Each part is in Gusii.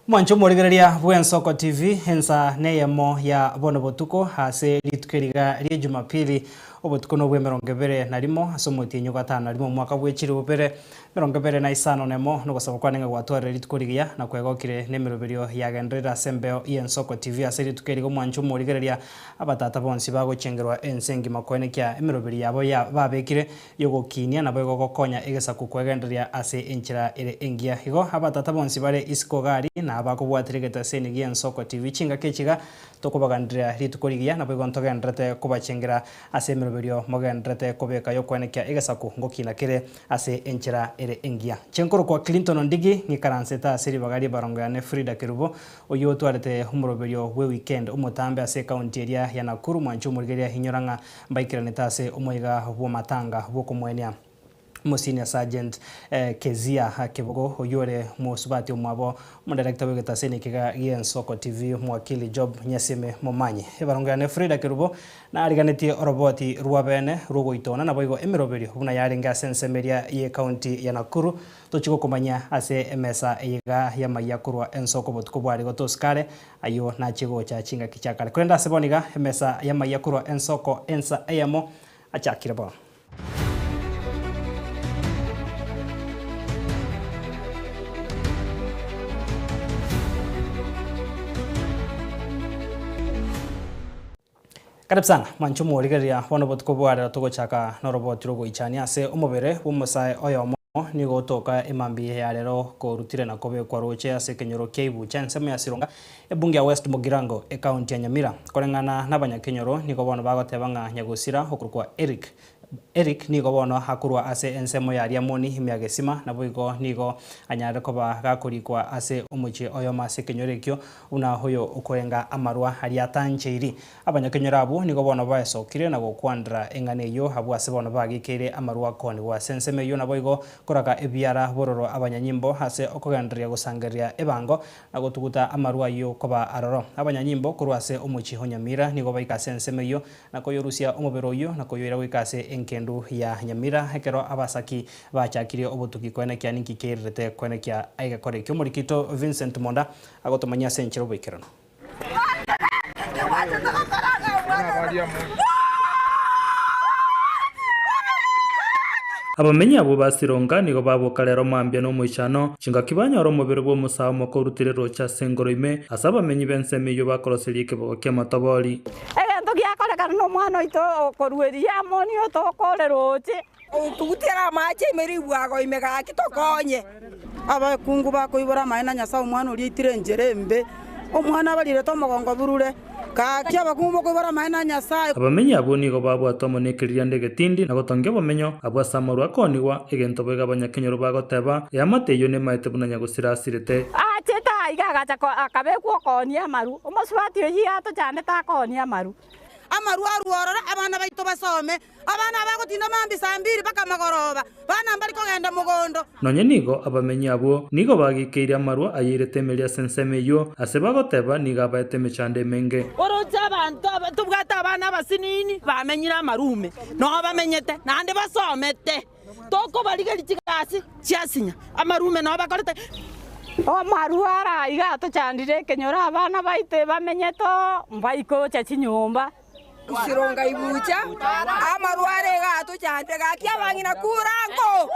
Mwanche omorigereria bw'Ensoko TV, ensa neyemo ya bono botuko ase rituko eriga rie Jumapili, obotuko nobw'emerongo ebere na rimo ase omotienyi o gatano na rimo omwaka bwe chilifu bibere emerongo ebere na isano na emo, nogosaba kwane ng'a gwatwarire rituko rigiya na kwegokire nemeroberio yagendererire ase embeo y'Ensoko TV ase rituko eriga omwanche omorigereria abatata bonsi bagochengerwa ense engima koenekia emeroberi yabo ya babekire y'ogokiinia naboigo gokonya egesaku kwegendereria ase enchera ere engiya. Igo abatata bonsi bare isiko gari na abakobwatera egetaseni gi'Ensoko TV chingaki echi iga tokobagandereria rituko rigiya naboigo ntogendererete kobachengera ase emeroberio mogendererete kobeka y'okoenekia egesaku ngokiina kere ase enchera ere engiya. Inche nkorokwa Clinton Ondigi ng'ikaransete ase ribaga ri'ebarongo yane Frida Kerubo oyio otwarete omoroberio bw'eweekend omotambe ase ecounty eria ya Nakuru mwanche omorigereria inyora ng'a Mbaikeranete ase omoiga bw'amatanga bw'okomoenia Omosenior Sergeant Kezia Kebogo, oyio ore mosubati omwabo omodirector bw'egetaseni ekiga gi'Ensoko TV Mwakili Job Nyasime Momanyi. Ebarongo yane Frida Kerubo nariganetie oroboti rwa bene rw'ogoitona naboigo emeroberio buna yarenge ase ensemo eria y'ecounty ya Nakuru tochie gokomanyia ase emesa eyeiga y'amayia korwa Ensoko botuko bware gotosikare Ayio nachie gocha chingaki chia kare. Korende ase bono iga, emesa y'amayia korwa ensoko ensa eyemo achakire bono. Karibu sana mwanche omorigereria bono botuko bwa rero togochaka noroboti rogoichania ase omobere bw'omosae oyomo nigo otoka emambia ya rero korutire na kobekwa roche ase ekenyoro kia Ibucha ensemo ya Sironga ebunge ya West Mugirango ecounty ya Nyamira. Koreng'ana nabanyakenyoro nigo bono bagoteba ng'a nyagosira okorokwa Eric Eric nigo bono akorwa ase ensemo ya Riamoni ime ya Gesima, naboigo nigo anyarire koba gakorikwa ase omochie oyomo ase ekenyoro ekio, buna oyo okorenga amarwa aria atancheiri. Abanyakenyoro abwo nigo bono baesokire na gokwanera eng'ana eyio, abwo ase bono bagikeire amarwa akoonigwa ase ensemo eyio, naboigo koraga ebiara bororo abanyanyimbo ase okogendereria gosangereria ebango na gotuguta amarwa ayio koba aroro. Abanyanyimbo korwa ase omochie o Nyamira nigo baika ase ensemo eyio na koyorusia omobere oyio, na koyoira goika ase engendu ya nyamira, ekero abasaki bachakirie obotuki koenekia ninki keirerete koenekia egekora ekio. Omorikito Vincent Monda agotomanyia ase enchera oboikeranu. Abamenyi abwo ba Sironga nigo baboka rero mambia nomoichano, chingaki banyora omobere bw'omosae omoke orutire roche ase engoro ime, ase abamenyi b'ensemo eyio bakoroseria ekebogo ki'amatobori. Egento giakorekana nomwana oito okorua Eliamoni otokore roche. Otugutiere amache ime ribwago ime gaki tokonye. Abakungu bakoibora amaene na Nyasae omwana oria aitire enchera embe, omwana abarirete omogongo burure. Gaki abakungu bokoibora amaene na Nyasae. Abamenyi abwo nigo babwate amo nekeririanda egetindi na gotongia obomenyo abwo ase amarwa akoonigwa, egento boigo abanyakenyoro bagoteba, Eamate eyio nemaete buna nyagosira asirete. Aachete aiga agacha akabekwa okoonia amaru, omosubati oyio iga atochandete akoonia amaru. Amarwa arue ororo, abana baito basome, Abana aba bagotinda mambia saa mbiri mpaka mogoroba, bana mbari kogenda mogondo. Nonya nigo abamenyi abwo nigo bagikeire amarwa ayeirete emeri ase ensemo eyio, ase bagoteba nigo abaete emechando emenge. Oroche abanto aba tobwate abana abasinini bamenyire amarume, noo bamenyete, naende basomete, tokobarigeria chigasi chiasinya, amarume noo bakorete. Amarwa ara iga atochandire ekenyoro abana baito bamenyete oo, mbaikocha chinyomba. Sironga ibucha, amarware iga atochande, gaki abang'ina kura nko.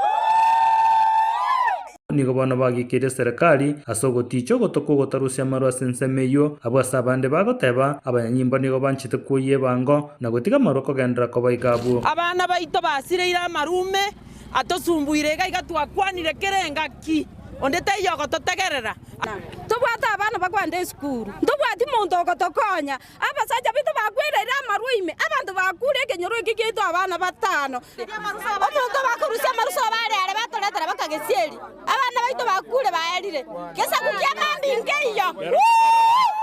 Nigo bono bagikeirie serikali ase ogoticha ogoto kw'ogotarusia amarwa ase ensemo eyio, abwo ase abande bagoteba, abanyanyimbo nigo banchete kwoyia ebango na gotiga amarwa kogenderera koba iga abwo. Abana baito basireire amarume, atosumbuire iga iga twakwanire kera engaki, onde taiyo ogototegerera. Tobwate abana bakwenda esukuru, ntobwati monto ogotokonya, Abasacha baito bakwereire amarwa ime, abanto bakure ekenyoro eke giaito abana batano. Omonto obakorusia amaruso abare are batoretera baka gesieri, abana baito bakure baerire, gesaku kia mambia nkeiyo.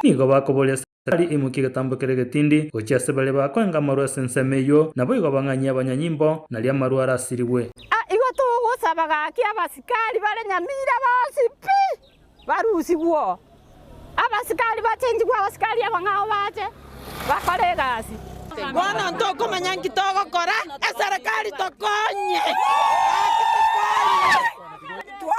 Nigo bakoboria Serikali eimokie egetambo keria egetindi gochia ase baria bakoenga amarwa ase ensemo eyio, naboigo bang'anyie abanyanyimbo, nario amarwa arasirigwe. Igo togosaba gaki abasikari bare nyamira bonsi pi! Barusigwe oo, abasikari bachenchigwe abasikari abang'ao bache bakore egasi. Bono ntokomanya nki togokora, eserekari tokonye, gaki tokonye.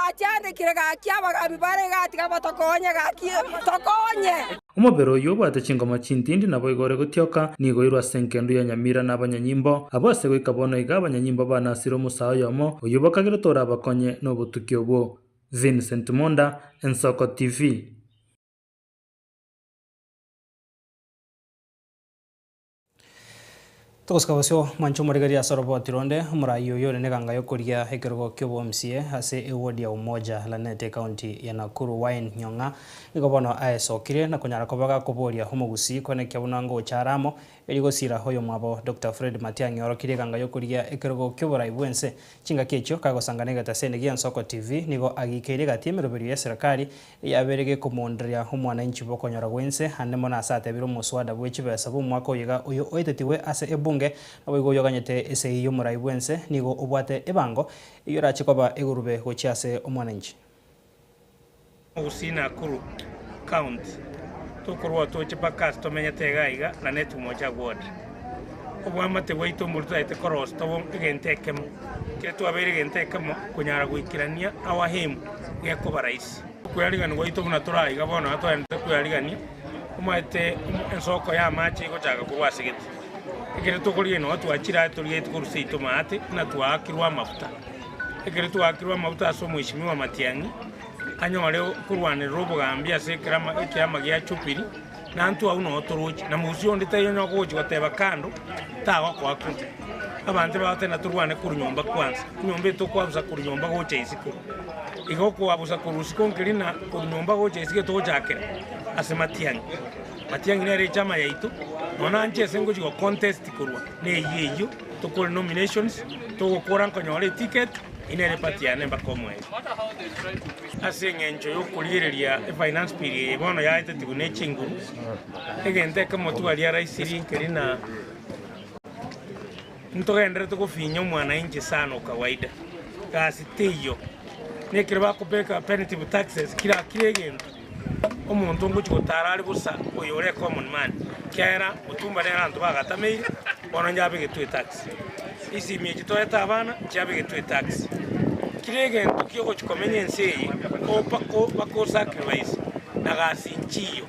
Twachandekire gaki abagambi bare igaa tiga batokonye gaki tokonye. Omobere oyio obwate chingoma chintindi naboigo ore gotioka, nigo oirwe ase engendu ya Nyamira na abanyanyimbo. Abwo ase goika bono iga abanyanyimbo banasire omosaa oyomo, oyio bakagerete orabakonye nobotuki obwo. Vincent Monda, Ensoko TV. Togosika bosio mwanche omorigereria ase oroboti ronde, omoraai oyo ore neganga y'okoria ekerogo ki'obomsie ase eward ya Umoja Lanet ecounty ya Nakuru Wayne Nyong'a nigo bono aesokire na konyara koba gakoboria omogusii koenekia buna ngocha are amo erio gosira oyomwabo Doctor Fred Matiang'i orokirie eganga y'okorigia ekerogo ki'oborai bw'ense Chingaki echio kagosangana egetaseni gi'Ensoko TV nigo agiikeirie egati y'emeroberio y'eserekari Eyabeire gekomonderia omwananchi bw'okonyora gw'ense, ande mono ase atebire omoswada bwe chibesa bw'omwaka oyo iga oyo oetetigwe ase ebunge, naboigo oyoganyete esegi y'omorai bw'ense nigo obwate ebango eyio erache koba egurube gochia ase omwananchi. Gusii Nakuru county tokorwa toche mpaka ase tomenyete iga iga na netumocha ward. Oboamate bwaito mbori totaete korosia tobe egento ekemo, ekero twabeire egento ekemo konyara goikerania our aim gekoba rahisi. Okoyarigania gwaito buna tore aiga bono iga twaendete koyarigania, omanyete ensoko ya amache egochaka korwa ase gete. Ekero tokorigia nonya twachire aye torigetie korwa seito maate buna twaakirwe amafuta. Ekero twaakirwe amafuta ase omweshimiwa Matiang'i, anyore korwanerera obogambi ase ekerama ekiama gia Jubilee, Nantwe agwo noo toroche, na mogusia onde taiyo onye ogochia goteba kando, tagokoa kure. Abanto bagoteba torwane korwa nyomba kwansa, enyomba eye tokwabusa korwa nyomba gocha isiko. Igo okwabusa korwa isiko nkeri na korwa nyomba gocha isiko etogochakera ase matiang'i. Matiang'i nere echama yaito, nonya nanche ase ngochia go contest korwa neyio eyio, tokore nominations, togokora nkonyora eticket, eyio nere eparty yane mpaka omoerio. Ase engencho y'okorigereria efinance bill eye bono yaetetigwe ne chinguru, egento ekemo twaria raisiri nkeri na ntogenderete gofinya omwananchi sana okawaida. Gasi teiyo, na ekero bakobeka punitive taxes kira kira egento, omonto ngochi gotara are bosa oyo ore ecommon man, ekiagera otumba nere abanto bagatameire, bono nyabegetwe etax. Esimi echi toete abana nchiabegetwe etax. Kera egento kiogochia komenya ense eye bako sacrifice na gasi nchiyo.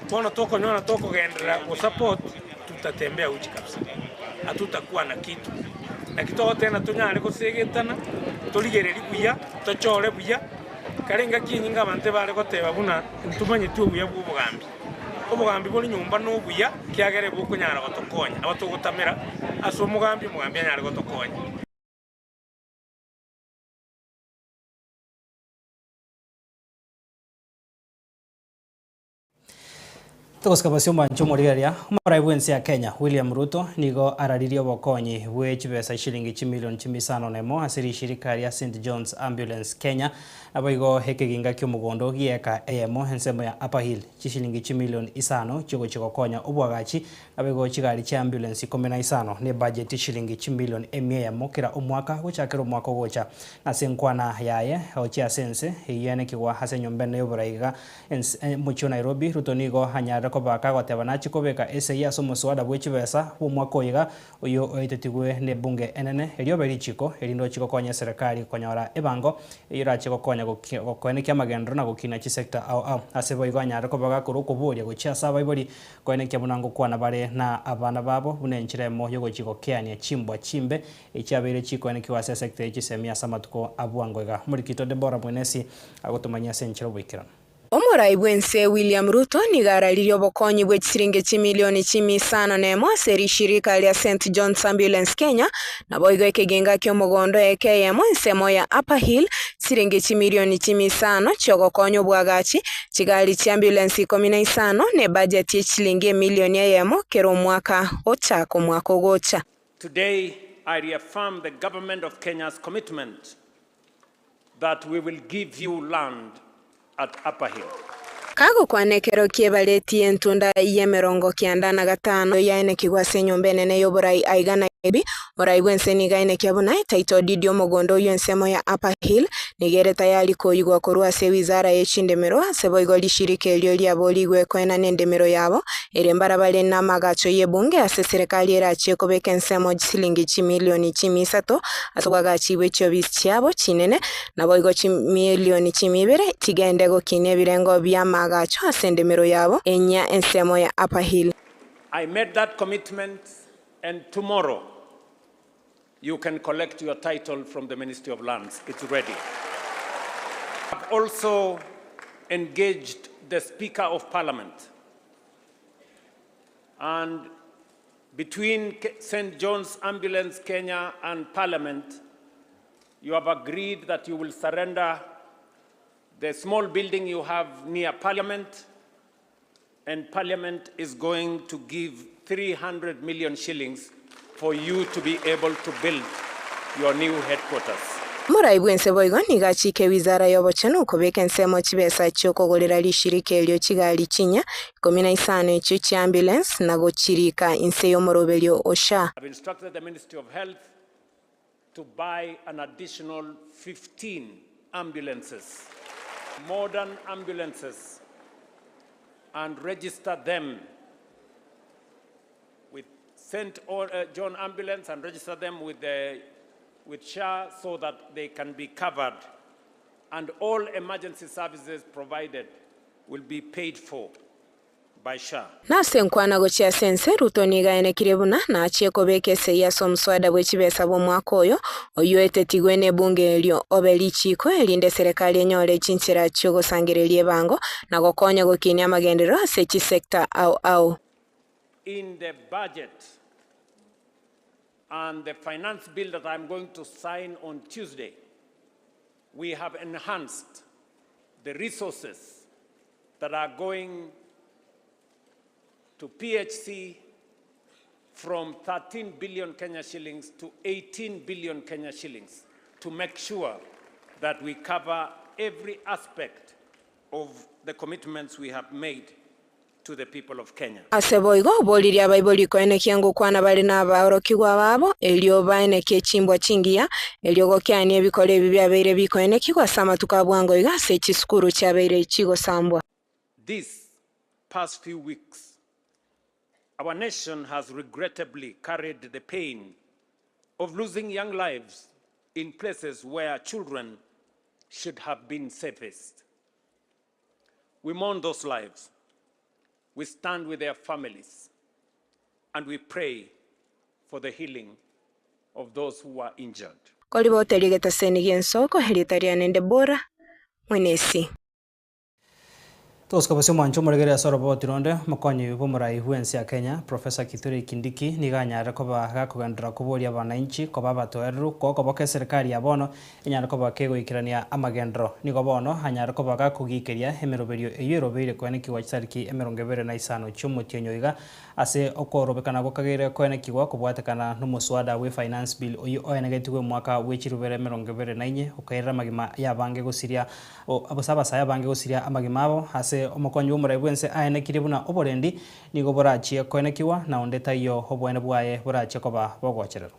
Bono tokonyora tokogenderera go support tutatembea uchi kabisa. Hatutakua na kitu. Naki togoteba tonyare gosegetana torigererie buya tochore buya kare engaki enyinge abanto ebare goteba buna ntomanyeti obuya bwa obogambi. Obogambi bore nyomba nobuya ekiagera ebokonyara gotokonya nabo togotamera ase omogambi omogambi anyare gotokonya. Togosika bosio omwanche omorigereria, omorai bw'ense ya Kenya William Ruto nigo araririe obokonyi bwe chibesa chilingi chimilion chimisano na emo ase rishirika ria St John's Ambulance Kenya naboigo ekeginga ki'omogondo gi'eka eyemo ensemo ya Upper Hill chishilingi chimilion isano chiogochia gokonya oboagachi naboigo chigari chia ambulance ikomi na isano ne budget chishilingi chimilion emia eyemo kera omwaka gochakera omwaka ogocha Ase enkwana yaye gochia ase ense eyio yanekigwa ase enyomba ene y'oborai iga Omochie o Nairobi, Ruto nigo anyarire koba kagoteba nachie kobeka esegi ase omoswada bwe chibesa bw'omwaka oyo iga, oyio oetetigwe nebunge enene, erio obe richiko erinde ochie gokonya eserekari konyora ebango eyio erachie gokonya gokoenekia amagenderero na gokina chisector ao ao. Ase boigo anyarire koba gakorwa okoboria gochia ase abaibori koenekia buna ngokwana bare na abana babo buna enchera emo yogochia gokeania chimbwa chimbe echiabeire chikoenekiwa ase esector ye chisemi ase amatuko a bwango iga. Omorikito Deborah Mwenesi agotomanyia ase enchera oboikeranu. Omorai bw'ense William Ruto nigo araririe obokonyi bwe chisiringi chimilioni chimia isano nemo ase rishirika ria St John's Ambulance Kenya, naboigo ekegenga ki'omogondo eke eyemo ensemo ya Upper Hill, chisiringi chimilioni chimia isano chiogokonya obwagachi, chigari chi'ambulance ikomi na isano, na ebudget ye chisiringi emilioni eyemo kera omwaka gochaka omwaka ogocha. Today, I reaffirm the government of Kenya's commitment that we will give you land at Upper Hill. Kagokwana ekero ki'ebareti y'entunda y'emerongo kianda na gatano yaenekigwe ase enyomba enene y'oborai aiga na. Nairobi, Morai bw'ense nigo aenekia buna etitle deed y'omogondo oyio ensemo ya Upper Hill nigo ere tayari koyigwa korwa ase ewizara ye chindemero ase boigo rishirika erio riaborigwe koenana endemero yabo ere mbarabare namagacho y'ebunge ase eserekari erachie kobeka ensemo chisilingi chimilioni chimia isato ase obwagachi bwe chiobisi chiabo chinene naboigo chimilioni chimia ibere chigende gokinia ebirengo bi'amaagacho ase endemero yabo enyia ensemo ya Upper Hill. I made that commitment and tomorrow you can collect your title from the Ministry of Lands. It's ready. I've also engaged the Speaker of Parliament and between St. John's Ambulance Kenya and Parliament, you have agreed that you will surrender the small building you have near Parliament, and Parliament is going to give 300 million shillings for you to be able to build your new headquarters. Morai bw'ense boigo nigo achiika ewizara y'obochenu kobeka ensemo chibesa chi'okogorera rishirika erio chigari chinyia ikomi na isano echio chia ambulance na gochirika inse y'omoroberio o SHA. I've instructed the Ministry of Health to buy an additional 15 ambulances, modern ambulances, and register them with St. John Ambulance and register them with, the, with SHA so that they can be covered and all emergency services provided will be paid for by SHA. Na ase enkwana gochia ase ense, Ruto nigo aenekirie buna nachie kobeka esegi ase omoswada bwe chibesa bw'omwaka oyo, oyio oetetigwe nebunge erio obe richiiko erinde eserekari enyore chinchera chiogosangereria ebango na gokonya gokinia amagenderero ase chisector ao ao. In the budget and the finance bill that I'm going to sign on Tuesday, we have enhanced the resources that are going to PHC from 13 billion Kenya shillings to 18 billion Kenya shillings to make sure that we cover every aspect of the commitments we have made to the people of Kenya. Ase boigo oboririe abaibori koenekia ngokwana bare nabaorokigwa babo, erio baenekie chimbwa chingiya, erio gokeania ebikora ebi biabeire bikoenekigwa ase amatuko a bwango iga ase chisukuru chiabeire chigosambwa. These past few weeks, our nation has regrettably carried the pain of losing young lives in places where children should have been safest. We mourn those lives. We stand with their families and we pray for the healing of those who were injured. Koriboteria egetaseni gi'ensoko, erieta riane Deborah Mwenesi. Togosuka bosio omwancho omoregere ase oroboti ronde, omokonyi bw'omorai bw'ense ya Kenya, Professor Kithure Kindiki nigo anyarire koba gakogenderera koboria abananchi koba abatoereru kogoboka eserekari ya bono enyare koba kegoikerania amagenderero. Nigo bono anyare koba gakogikeria emeroberio eyio erobeire koenekigwa chitariki 25 chi'omotienyi oiga ase okorobekana gokageire koenekigwa kobwatekana nomoswada bwe Finance Bill oyio oenegetigwe omwaka bwe chirubere 24 okairera amagima y'abange gosiria gose abasae abange gosiria amagima abo ase omokonyi bw'omorai bw'ense aenekirie buna oborendi nigo borachie koenekigwa na onde taiyo oboene bwaye borachie koba bogochererwa.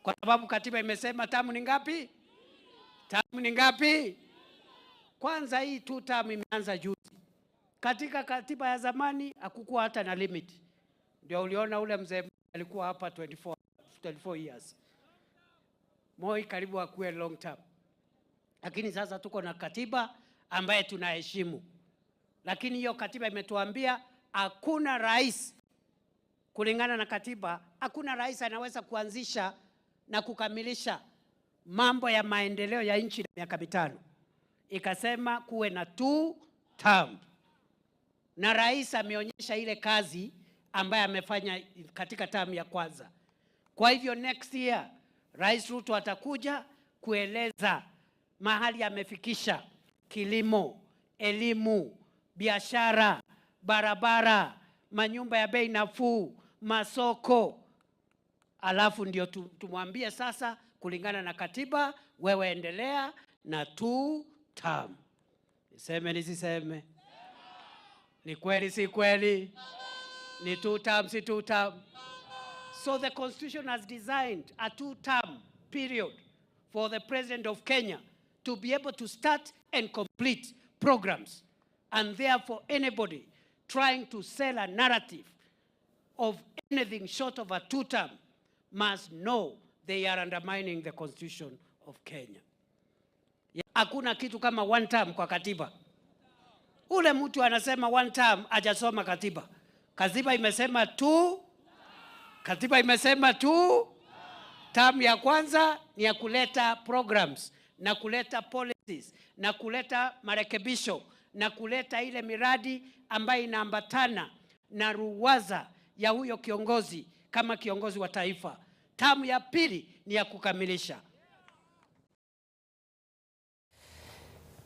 Kwa sababu katiba imesema tamu ni ngapi? Tamu ni ngapi? Kwanza hii tu tamu imeanza juzi. Katika katiba ya zamani hakukuwa hata na limit. Ndio uliona ule mzee alikuwa hapa 24 years. Moi karibu akuwe long term. Lakini sasa tuko na katiba ambaye tunaheshimu. Lakini hiyo katiba imetuambia hakuna rais, kulingana na katiba, hakuna rais anaweza kuanzisha na kukamilisha mambo ya maendeleo ya nchi miaka 5. Ikasema kuwe na 2 term. Na rais ameonyesha ile kazi ambaye amefanya katika term ya kwanza. Kwa hivyo next year Rais Ruto atakuja kueleza mahali amefikisha kilimo, elimu, biashara, barabara, manyumba ya bei nafuu, masoko. Alafu ndio tumwambie sasa kulingana na katiba wewe endelea na 2 term. Niseme nisiseme? Ni kweli si kweli? Ni 2 term si 2 term? So the constitution has designed a two-term period for the president of Kenya to be able to start and complete programs. And therefore anybody trying to sell a narrative of anything short of a two-term must know they are undermining the constitution of Kenya. Hakuna kitu kama one term kwa katiba. Ule mtu anasema one term hajasoma katiba. Katiba imesema two, katiba imesema two. Term ya kwanza ni ya kuleta programs na kuleta policies na kuleta marekebisho na kuleta ile miradi ambayo inaambatana na ruwaza ya huyo kiongozi kama kiongozi wa taifa. Tamu ya pili ni ya kukamilisha.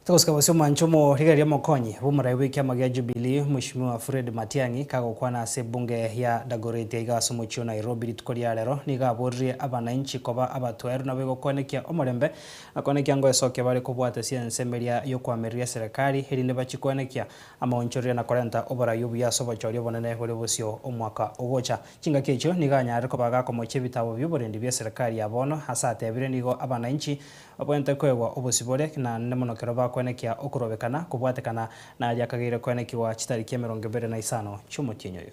Togosika bosio mwancho omorigereria omokonyi bwa omorai bwa ekiama gia Jubilee Mheshimiwa Fred Matiang'i kagokwana ase ebunge ya Dagoretti iga ase omochie o Nairobi rituko ria rero nigo aboririe abananchi koba abatweru nabo egokwanekia omorembe na kwanekia ngoesokia bare kobwata ase ensemo eria ya okoamereria eserekari erinde bachikwanekia amaonchoreria na korenta oborai obuya ase obochori obonene bore bosio omwaka ogocha. Chingaki echio nigo anyarire koba gakomochia ebitabo bia oborendi bia eserekari ya bono ase atebire nigo abananchi Babwenerete koegwa obosibore, naende mono ekero bakoenekia okorobekana kobwatekana naria akageire koenekigwa chitariki 25 chi'omotienyi oyo.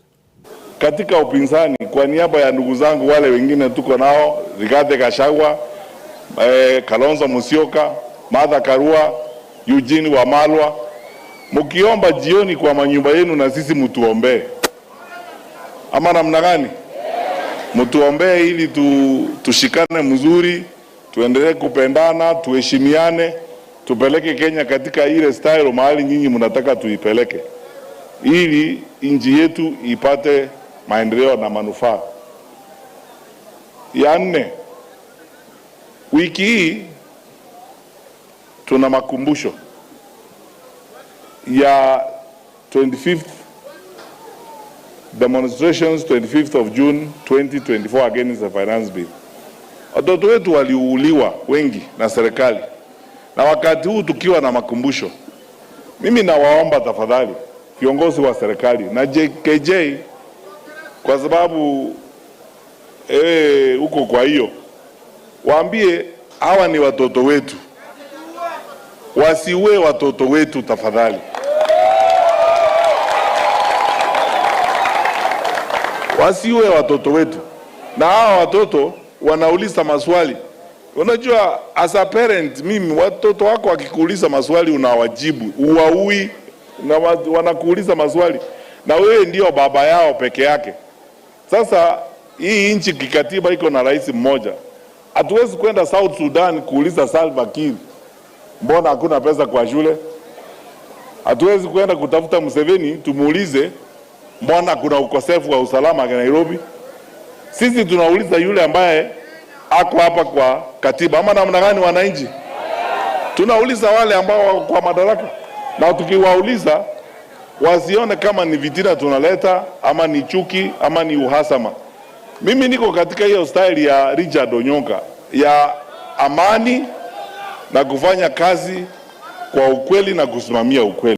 Katika upinzani kwa niaba ya ndugu zangu wale wengine tuko nao Rigathi Gachagua, eh, Kalonzo Musyoka, Martha Karua, Eugene Wamalwa, mkiomba jioni kwa manyumba yenu na sisi mtuombee, ama namna gani? Mtuombee ili tu, tushikane mzuri tuendelee kupendana, tuheshimiane, tupeleke Kenya katika ile style mahali nyinyi mnataka tuipeleke, ili nchi yetu ipate maendeleo na manufaa. Ya nne, wiki hii tuna makumbusho ya 25th demonstrations 25th of June 2024 against the finance bill. Watoto wetu waliuliwa wengi na serikali, na wakati huu tukiwa na makumbusho, mimi nawaomba tafadhali viongozi wa serikali na JKJ, kwa sababu eh, huko kwa hiyo waambie hawa ni watoto wetu, wasiue watoto wetu tafadhali. Wasiue watoto wetu, na hawa watoto wanauliza maswali. Unajua, as a parent, mimi watoto wako wakikuuliza maswali unawajibu, uwaui na wanakuuliza maswali na wewe ndio baba yao peke yake. Sasa hii nchi kikatiba iko na rais mmoja, hatuwezi kwenda South Sudan kuuliza Salva Kiir mbona hakuna pesa kwa shule. Hatuwezi kwenda kutafuta Museveni tumuulize mbona kuna ukosefu wa usalama Nairobi. Sisi tunauliza yule ambaye ako hapa kwa katiba, ama namna gani? Wananchi tunauliza wale ambao wako kwa madaraka, na tukiwauliza wasione kama ni vitina tunaleta ama ni chuki ama ni uhasama. Mimi niko katika hiyo style ya Richard Onyonka ya amani na kufanya kazi kwa ukweli na kusimamia ukweli.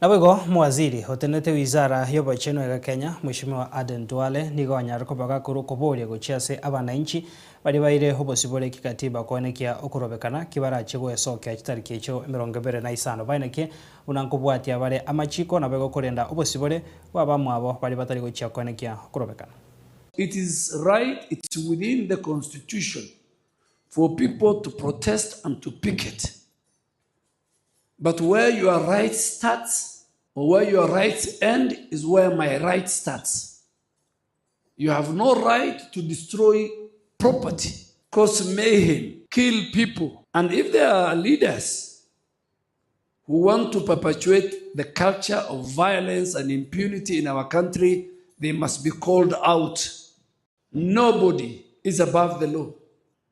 Naboigo omowaziri otenenete wizara y'obochenu iga Kenya, Mweshimiwa Aden Duale nigo anyare koba gakora okoboria gochia ase abananchi baria baire obosibore kikatiba koenekia okorobekana kibarachie goesokia chitariki echio 25 baenekie buna nkobwatia bare amachiko naboigo korenda obosibore bwa abamwabo baria batari gochia koenekia okorobekana. It is right, it's within the constitution for people to protest and to picket. But where your right starts or where your rights end is where my right starts. You have no right to destroy property, cause mayhem, kill people. And if there are leaders who want to perpetuate the culture of violence and impunity in our country, they must be called out. Nobody is above the law.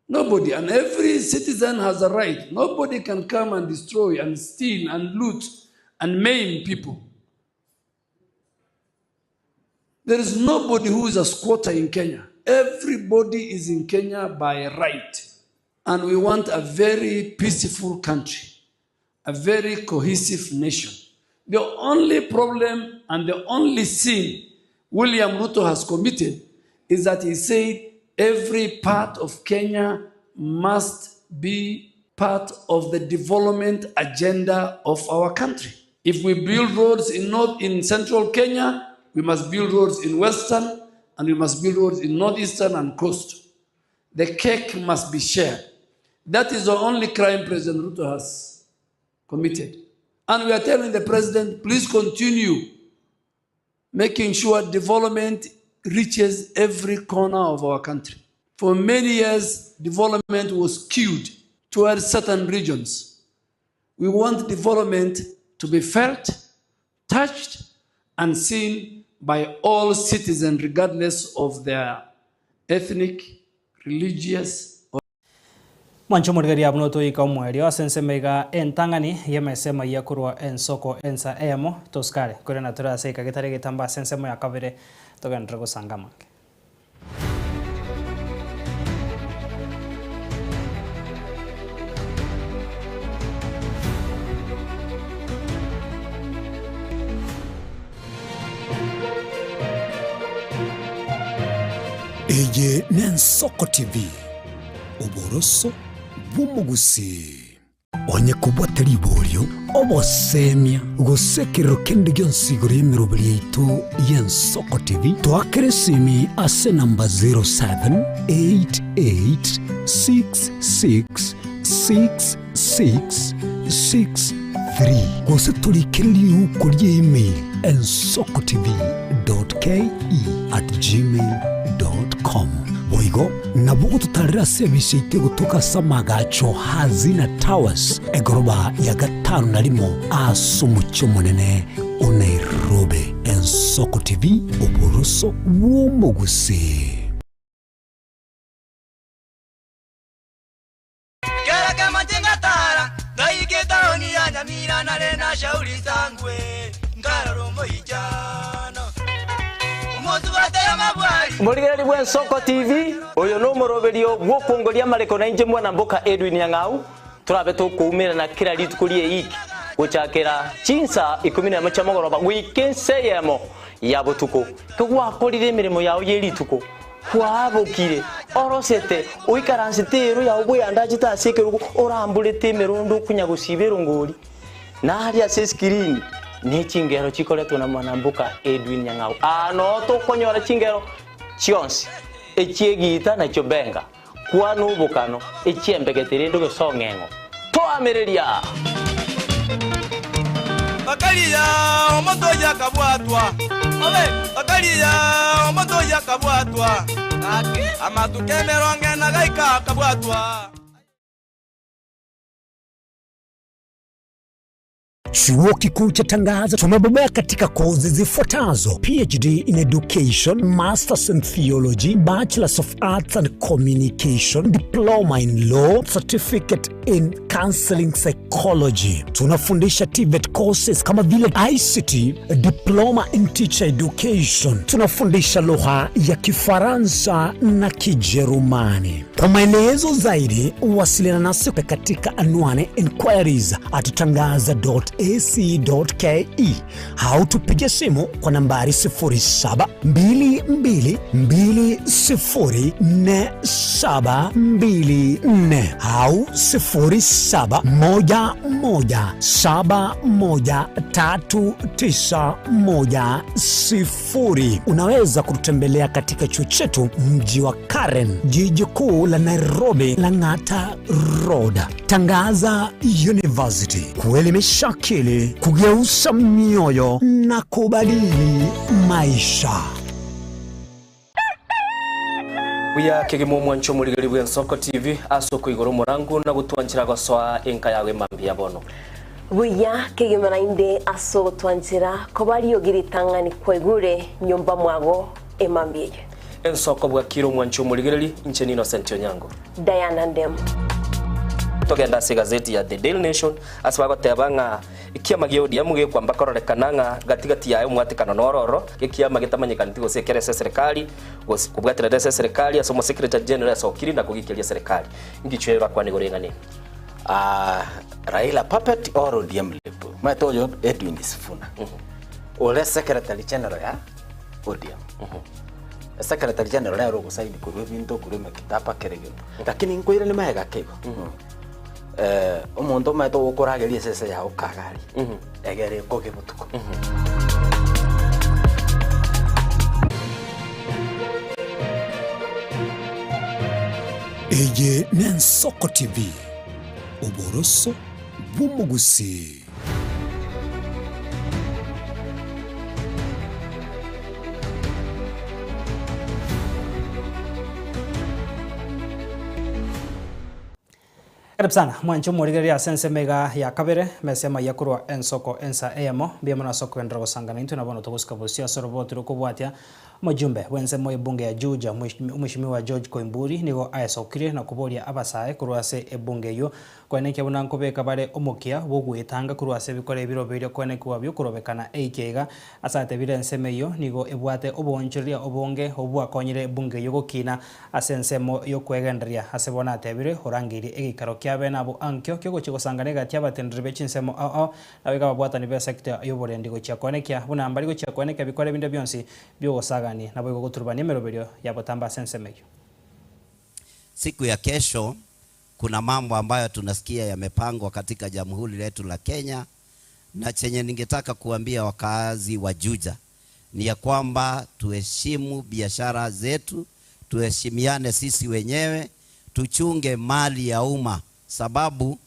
Nobody, and every citizen has a right. Nobody can come and destroy and steal and loot and maim people. There is nobody who is a squatter in Kenya. Everybody is in Kenya by right. And we want a very peaceful country, a very cohesive nation. The only problem and the only sin William Ruto has committed is that he said every part of Kenya must be part of the development agenda of our country. If we build roads in north in central Kenya, we must build roads in western and we must build roads in northeastern and coast. The cake must be shared. That is the only crime President Ruto has committed. And we are telling the president, please continue making sure development reaches every corner of our country. For many years, development was skewed towards certain regions. We want development to be felt, touched, and seen by all citizens, regardless of their ethnic, religious, or Mwanche omorigereria buna otoika omoerio ase ensemo iga entang'ani y'emesa emayia korwa ensoko ensa eyemo, tosikare, korende tore ase eka getari egetambe ase ensemo ya kabere, togenderere gosanga amange. Eye n'Ensoko TV, oboroso bw'omogusii. Onye kobwate riborio, obosemia, gose ekerero kende gionsi igoro y'emeroberi yaito y'Ensoko TV, toakere esimi ase enamba 0788666663 gose torikere riuko rie email ensokotv.ke@gmail.com. Boigo nabo ogototarera ase ebise yaito egotoka ase amagacho Hazina Towers, egoroba ya gatano na rimo ase omochie omonene o Nairobi. Ensoko TV, oboroso bw'omogusii. Kera kemache ngatara, ngaika etaoni ya Nyamira nare na Shauri Sangwe, nkarora omoichano. Omosubate amabwari. Omorigereria bw'Ensoko TV, oyo nomoroberio bw'okongoria amareko nainche mwana mboka Edwin Nyang'au, torabe tokoumerana kera rituko ri'eiki gochakera chinsa ikomi nemo chia mogoroba goika ensa eyemo ya botuko. Kegwakorire emeremo yao ye rituko, Kwabokire, orosete, oikaransete eero yao bweyandachete ase ekerogo, oramborete emerondo okonya gosiba erongori. Na aria ase eskirini ne chingero chikoretwe na mwanamboka Edwin Nyang'au. Aa noo tokonyora chingero chionsi, echi'egiita na chiobenga, kwana obokano, echi'embegete rende gose ong'eng'o. Toamereria! Bakaria omonto oyio akabwatwa, bakaria omonto oyio akabwatwa, amatuko emerongo ena gaika akabwatwa. Chuo Kikuu cha Tangaza tumebobea katika kozi zifuatazo: PhD in Education, Masters in Theology, Bachelors of Arts and Communication, Diploma in Law, Certificate in Counseling Psychology. Tunafundisha TVET courses kama vile ICT, Diploma in Teacher Education. Tunafundisha lugha ya Kifaransa na Kijerumani. Kwa maelezo zaidi wasiliana nasi katika anwani inquiries at tangaza.ac.ke au tupige simu kwa nambari 0722204724 au 0711713910. Unaweza kututembelea katika chuo chetu mji wa Karen, jiji kuu la Nairobi, Lang'ata Road. Tangaza University, kuelimisha akili, kugeuza mioyo na kubadili maisha. Buya kegima omwancho omorigeri bw'Ensoko TV ase okoigora omorango na gotwanchera gosoa enka yago emambia bono. Buya kegima naende ase ogotwanchera koba riogi ritang'ani kwaigure nyomba mwago emambia eye. Ensoko bwakire omwancho omorigereri, inche n'Innocent Onyango. Diana Ndemo. Togende ase egazeti ya The Daily Nation ase bagoteba ng'a ekiama gia ODM gekwamba kororekana ng'a gati gati yaye omwatekano noro ororo, ekiama getamanyekaneti gose ekere ase eserekari gose kobwaterera ase eserekari ase omosekretary general asokiri na kogikeria eserekari. Inki orakwane igoro eng'ana eye? Ah, Raila puppet or ODM lip. Omanyete oyo Edwin Sifuna. Ore secretary general ya. ODM. Secretary General nere ogosaini korwa ebinto, korwa emekitaba, kera egento. Lakini nkoiranie magega ake igo, omonto omanyete ogokorageria esese yago kagari, egere ekoge botuko. Eye n'Ensoko TV, oboroso bw'omogusii. Karibu sana mwanche omorigereria ase ensemo iga ya kabere, mesa amaiya korwa ensoko ensa eyemo, mbuya mono ase okogenderera gosangana intwe na bono togosika bosio ase oroboti rokobwatia Omojumbe bw'ensemo y'ebunge ya Juja, Omweshimiwa George Koimburi nigo aesokire na koboria abasae korwa ase ebunge eyio koenekia buna nkobeka bare omokia bw'ogoetanga korwa ase ebikora ebiroberio koenekigwa bi'okorobekana eikia iga. Ase atebire ensemo eyio nigo ebwate oboonchoreria obonge obwo bwakonyire ebunge eyio gokina ase ensemo y'okwegendereria. Ase bono atebire orangeirie egeikaro kiabe nabo ankio kiogochia gosangana egati y'abateneneri be chinsemo ao ao Nabo iga ababwatani b'esecta y'oborendi gochia koenekia buna mbari gochia koenekia bikora ebinde bionsi bi'ogosagani, naboigo goturubania emeroberio ya botambe ase ensemo eyio. Siku ya kesho kuna mambo ambayo tunasikia yamepangwa katika jamhuri letu la Kenya, na chenye ningetaka kuambia wakaazi wa Juja ni ya kwamba tuheshimu biashara zetu, tuheshimiane sisi wenyewe, tuchunge mali ya umma, sababu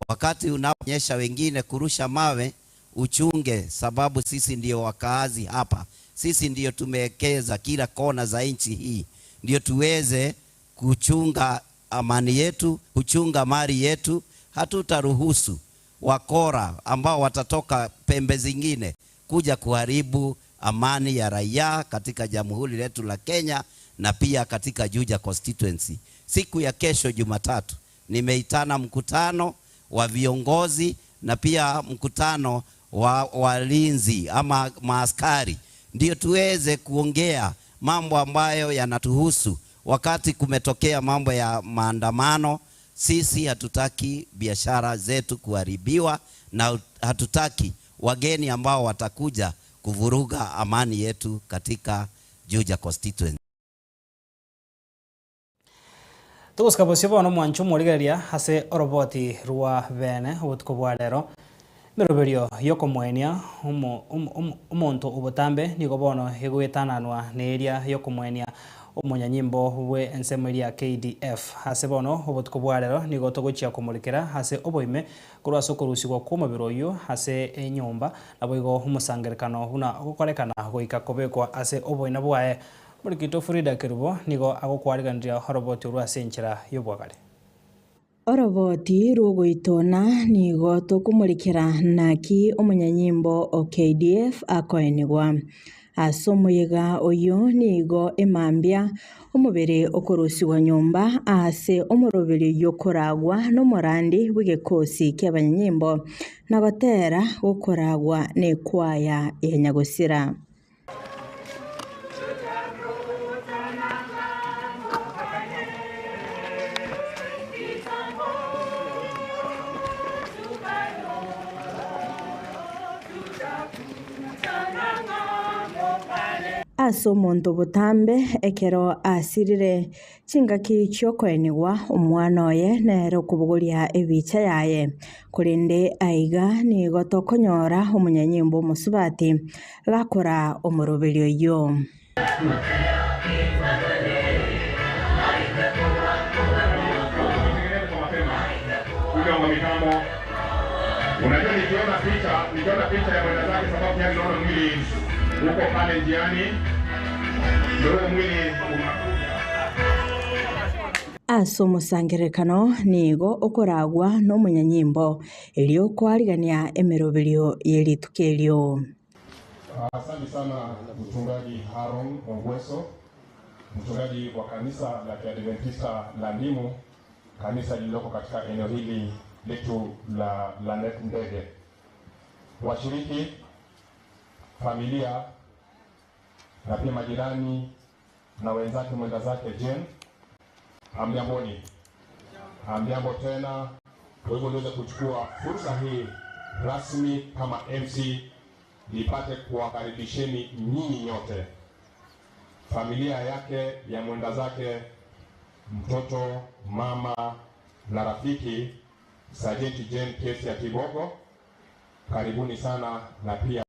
wakati unaonyesha wengine kurusha mawe, uchunge, sababu sisi ndio wakaazi hapa, sisi ndio tumewekeza kila kona za nchi hii, ndio tuweze kuchunga amani yetu, kuchunga mali yetu. Hatutaruhusu wakora ambao watatoka pembe zingine kuja kuharibu amani ya raia katika jamhuri letu la Kenya na pia katika Juja constituency. Siku ya kesho Jumatatu nimeitana mkutano wa viongozi na pia mkutano wa walinzi ama maaskari, ndio tuweze kuongea mambo ambayo yanatuhusu. Wakati kumetokea mambo ya maandamano, sisi hatutaki biashara zetu kuharibiwa na hatutaki wageni ambao watakuja kuvuruga amani yetu katika Juja constituency. Togosika bosio bono mwanche omorigereria ase oroboti rwa bene obotuko bwa rero. Emeroberio y'okomoenia omonto obotambe nigo bono egoetananwa neria y'okomoenia omonyanyimbo bwe ensemo eria ya KDF. Ase bono obotuko bwa rero nigo togochia komorikera ase oboime korwa ase okorusigwa kw'omobere oyio ase enyomba, naboigo omosangerekano buna ogokorekana goika kobekwa ase oboina bwaye. Omorikito Frida Kerubo nigo agokwariganiria oroboti orwo ase enchera y'obwagare. Oroboti rw'ogoitona nigo tokomorekera naki omonyanyimbo o KDF akoenigwa. Ase omoyega oyio nigo emambia omobere okorusigwa nyomba ase omoroberi oyio okoragwa nomorandi bw'egekosi ki'abanyanyimbo na gotera gokoragwa nekwaya ya nyagosira. Ase omonto botambe ekero asirire chingaki chi'okoenigwa, omwana oye nere okobogoria ebicha yaye. Korende aiga nigo tokonyora omonyanyimbo omosubati gakora omoroberio oyio. Ase omosangererekano nigo okoragwa nomonyanyimbo, erio koarigania emeroberio ye rituko erio. Asante sana Mchungaji Haron Ongweso, mchungaji wa kanisa la Kiadventista la Ndimu, kanisa lililoko katika eneo hili letu la Lanet Ndege. Washiriki, familia na pia majirani na wenzake mwenda zake Jane, hamjamboni? Hamjambo tena. Kwa hivyo niweze kuchukua fursa hii rasmi kama MC nipate kuwakaribisheni nyinyi nyote. Familia yake ya mwenda zake, mtoto, mama na rafiki Sajenti Jane Kesi Kibogo, karibuni sana na pia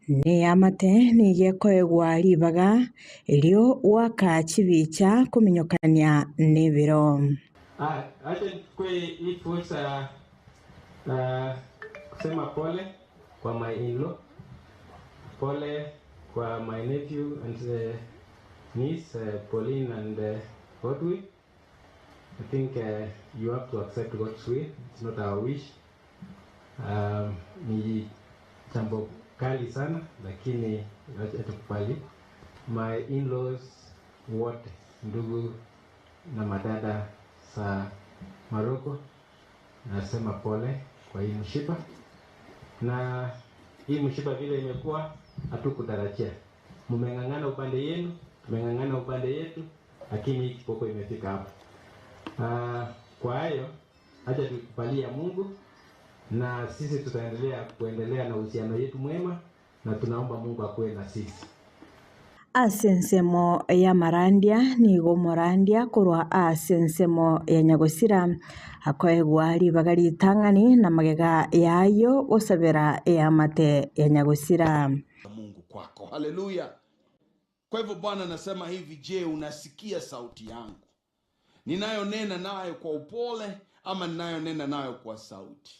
Neamate nigo ekoegwa ribaga erio goaka chibicha kominyokania nebiro. Acha nichukue hii fursa kusema pole kwa my in-law, pole kwa my nephew and niece Pauline and Godwin. I think you have to accept God's will. It's not our wish. Ni jambo kali sana lakini acha tukubali. My in-laws wote, ndugu na madada za Maroko, nasema pole kwa hii mshipa, na hii mshipa vile imekuwa hatukutarajia. Mmeng'ang'ana upande yenu, tumeng'ang'ana upande yetu, lakini hii kiboko imefika hapa. Kwa hayo acha tukubalia Mungu na sisi tutaendelea kuendelea na uhusiano yetu mwema, na tunaomba Mungu akuwe na sisi. Ase ensemo ya marandia nigo omorandia korwa ase ensemo ya nyagosira akoegwa ribaga ritang'ani na magega yayo gosabera eamate ya nyagosira. Mungu kwako. Haleluya. Kwa hivyo Bwana anasema hivi, je, unasikia sauti yangu ninayonena nayo kwa upole ama ninayonena nayo kwa sauti?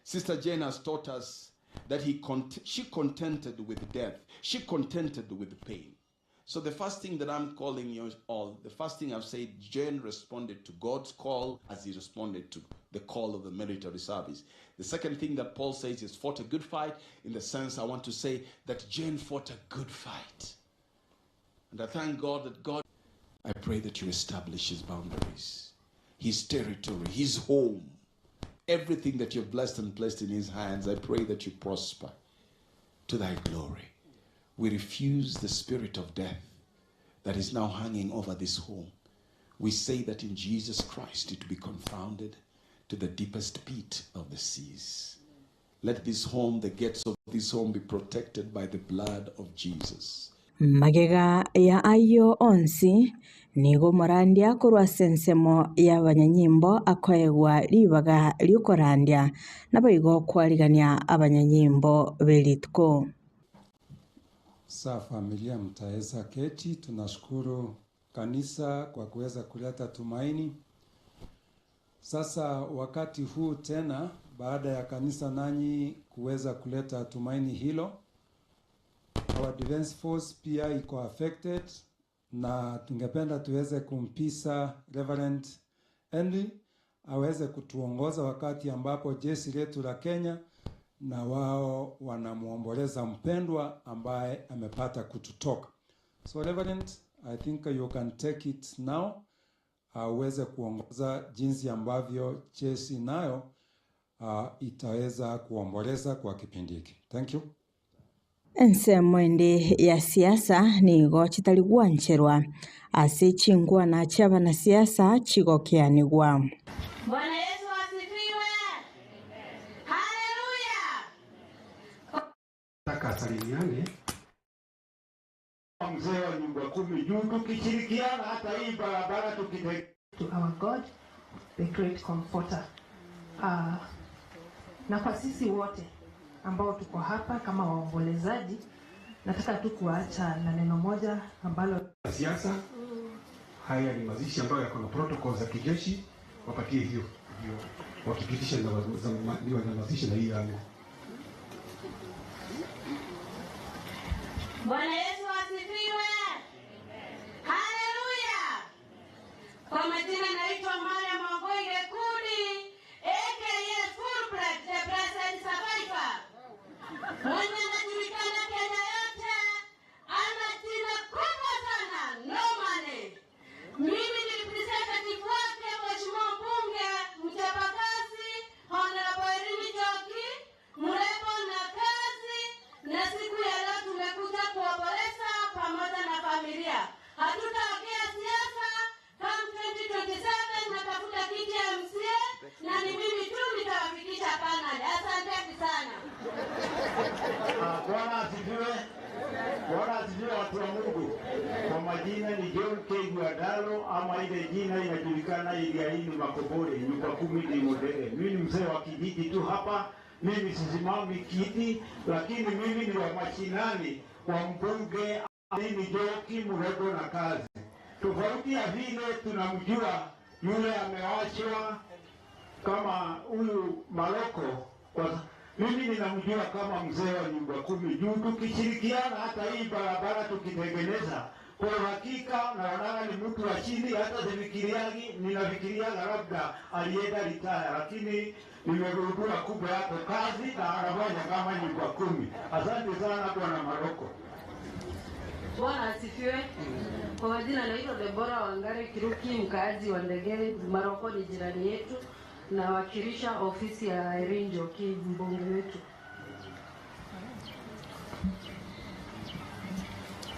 Sister Jane has taught us that she contented with death. She contented with pain. So the first thing that I'm calling you all, the first thing I've said, Jane responded to God's call as he responded to the call of the military service. The second thing that Paul says is fought a good fight. In the sense, I want to say that Jane fought a good fight. And I thank God that God, I pray that you establish his boundaries, his territory, his home. Everything that you've blessed and placed in his hands, I pray that you prosper to thy glory. We refuse the spirit of death that is now hanging over this home. We say that in Jesus Christ it be confounded to the deepest pit of the seas. Let this home, the gates of this home, be protected by the blood of Jesus. Magega ya ayio onsi nigo omorandia korwa ase ensemo ya abanyanyimbo akoegwa ribaga riokorandia naboigo kwarigania abanyanyimbo berituko. Sa familia mtaweza keti. Tunashukuru kanisa kwa kuweza kuleta tumaini. Sasa wakati huu tena, baada ya kanisa nanyi kuweza kuleta tumaini hilo, our defense force pia iko affected, na tungependa tuweze kumpisa Reverend Henry aweze kutuongoza wakati ambapo jeshi letu la Kenya na wao wanamuomboleza mpendwa ambaye amepata kututoka. So Reverend, I think you can take it now, uweze kuongoza jinsi ambavyo jeshi nayo itaweza kuomboleza kwa kipindi hiki. Thank you. Ensemo ende ya siasa nigo chitari gwancherwa ase chingwana chia abanasiasa chigokeanigwa. Bwana Yesu asifiwe. Haleluya. Nataka asalimiane. Mzee wa nyumba kumi juu, tukishirikiana hata hii barabara tukite to our God, the great comforter. Na kwa sisi wote ambao tuko hapa kama waombolezaji, nataka tu kuacha na neno moja ambalo siasa. Haya ni mazishi ambayo yako na protocol za kijeshi, wapatie hiyo ndio wakipitisha na wanyamazishe na hii yangu. Bwana Yesu asifiwe. Haleluya. Kwa majina naitwa Mariam Wangui Kudi, aka Fulbright, the Blessed Survivor. Mwenye anajulikana Kenya yote, ana jina kubwa sana, no money. Mimi ni representative wake Mheshimiwa mbunge mchapakazi Honorable Irene Njoki, mrembo na kazi, na siku ya leo tumekuja kuomboleza pamoja na familia. Hatutaongea siasa come 2027 natafuta Najulikana area hii ni Makobore, nyumba kumi ni Modere. Mimi ni mzee wa kijiji tu hapa, mimi sisimami kiti, lakini mimi ni wa mashinani wa mbunge ni Njoki Murego na kazi. Tofauti ya vile tunamjua yule amewachwa kama huyu Maloko kwa mimi ninamjua kama mzee wa nyumba kumi juu tukishirikiana hata hii barabara tukitengeneza, kwa uhakika naonana ni mtu wa chini, hata sifikiriagi, ninafikiriaga labda alienda ritaya, lakini nimegundua kumbe yako kazi na anafanya kama nyumba kumi. Asante sana bwana Maroko. Bwana asifiwe. Kwa majina naitwa Debora Wangari Kiruki, mkaaji wa Ndegere. Maroko ni jirani yetu, nawakilisha ofisi ya Irene Njoki, mbunge wetu.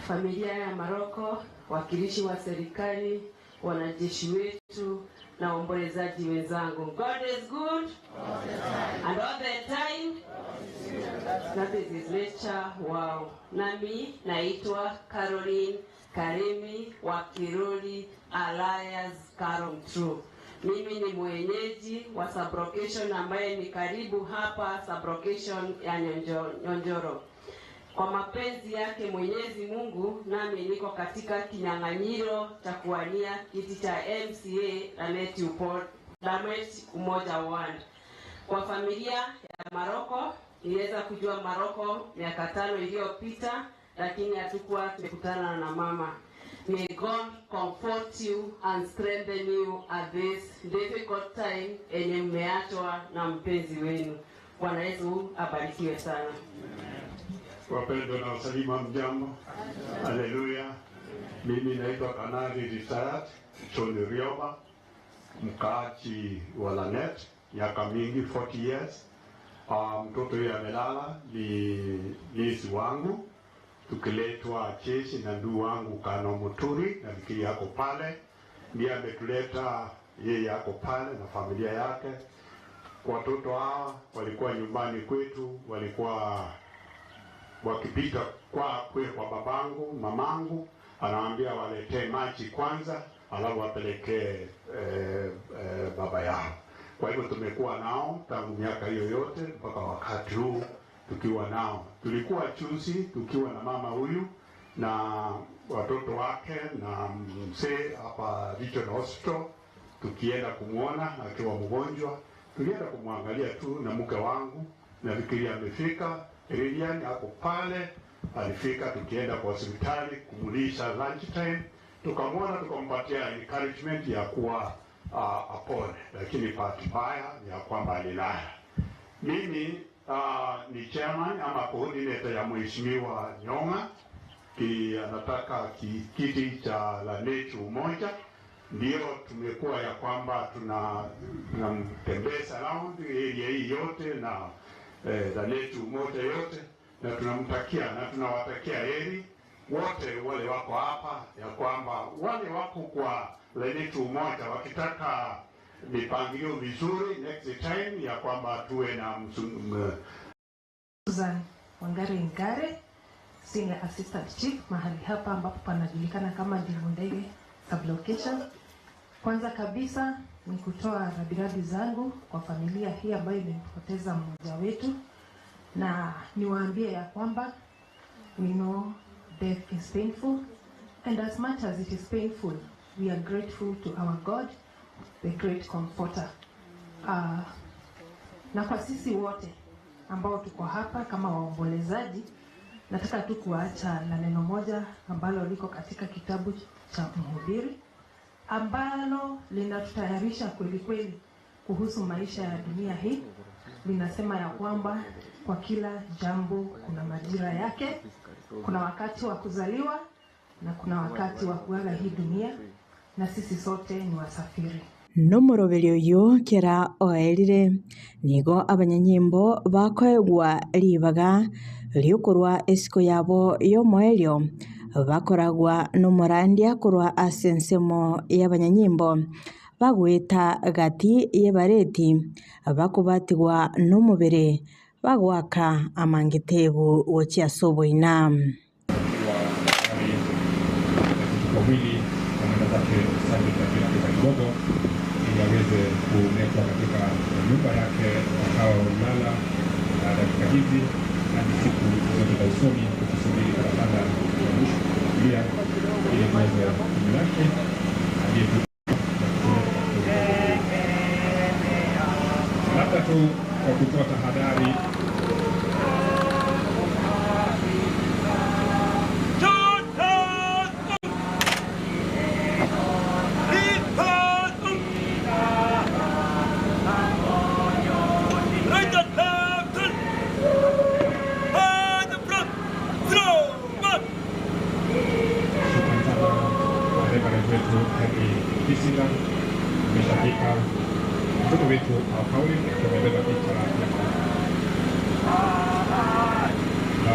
Familia ya Maroko, wakilishi wa serikali, wanajeshi wetu na waombolezaji wenzangu. God is good and all the time. That is his nature. Wow. Nami naitwa Caroline Karimi wa Kiroli Alliance Karom True. Mimi ni mwenyeji wa sublocation ambaye ni karibu hapa sublocation ya Nyonjoro. Kwa mapenzi yake Mwenyezi Mungu, nami niko katika kinyang'anyiro cha kuwania kiti cha MCA Lanet Lanet Umoja Ward. Kwa familia ya Maroko, niliweza kujua Maroko miaka tano iliyopita, lakini hatukuwa tumekutana na mama. May God comfort you and strengthen you at this difficult time yenye mmeachwa na mpenzi wenu. Bwana Yesu abarikiwe sana. Wapendwa na wasalima, mjambo? Haleluya. Mimi naitwa Kanali retired John Rioba, mkaaji wa Lanet miaka mingi 40 years. Mtoto huyu amelala ni nizi wangu, tukiletwa jeshi na ndugu wangu Kano Muturi, nafikiri yako pale, ndiye ametuleta yeye, yako pale na familia yake. Watoto hawa walikuwa nyumbani kwetu, walikuwa wakipita kwa kwe kwa babangu mamangu, anawaambia waletee maji kwanza, alafu wapelekee eh, eh, baba yao. Kwa hivyo tumekuwa nao tangu miaka hiyo yote mpaka wakati huu tukiwa nao. Tulikuwa chuzi tukiwa na mama huyu na watoto wake na mzee hapa Regional Hospital, tukienda kumwona akiwa mgonjwa, tulienda kumwangalia tu na mke wangu, nafikiri amefika Lilian ako pale, alifika tukienda kwa hospitali kumulisha lunch time, tukamwona tukampatia encouragement ya kuwa apone, lakini bahati mbaya ni ya kwamba alilala. Mimi ni chairman ama coordinator ya mheshimiwa Nyong'a ki, anataka ki, kiti cha Lanet Umoja, ndio tumekuwa ya kwamba tuna tunamtembeza round area hii yote na Lanet Umoja yote, na tunamtakia na tunawatakia heri wote wale wako hapa, ya kwamba wale wako kwa Lanet Umoja wakitaka mipangilio mizuri next time, ya kwamba tuwe na Susan Wangari Ngare, Senior Assistant Chief mahali hapa ambapo panajulikana kama Ndivundege Sublocation. Kwanza kabisa ni kutoa rabirabi zangu kwa familia hii ambayo imempoteza mmoja wetu, na niwaambie ya kwamba we know death is painful and as much as it is painful we are grateful to our God the great comforter. Na kwa sisi wote ambao tuko hapa kama waombolezaji, nataka tu kuwaacha na neno moja ambalo liko katika kitabu cha Mhubiri ambalo linatutayarisha kweli kweli kuhusu maisha ya dunia hii. Linasema ya kwamba kwa kila jambo kuna majira yake, kuna wakati wa kuzaliwa na kuna wakati wa kuaga hii dunia, na sisi sote ni wasafiri. Nomoroberi oyo kera oerire nigo abanyanyimbo bakoegwa ribaga riokorwa esiko yabo yomoerio bakoragwa nomorandia korwa ase ensemo y'abanyanyimbo bagweta gati y'ebareti bakobatigwa nomobere bagwaka amangetebu gochia ase oboina. Wawili wameenda zake Sergeant Akina Peter Kibogo ili aweze kuletwa katika nyumba yake atakaolala dakika hizi hadi siku zote za usoni, tukisubiri parapanda ya mwisho kulia ili tuweze kumlaki aliyetu labda tu kwa kutoa tahadhari Shukrani sana kwa Reverend wetu Henry Kisinga, ameshafika mtoto wetu Pauli akiwa amebeba picha ya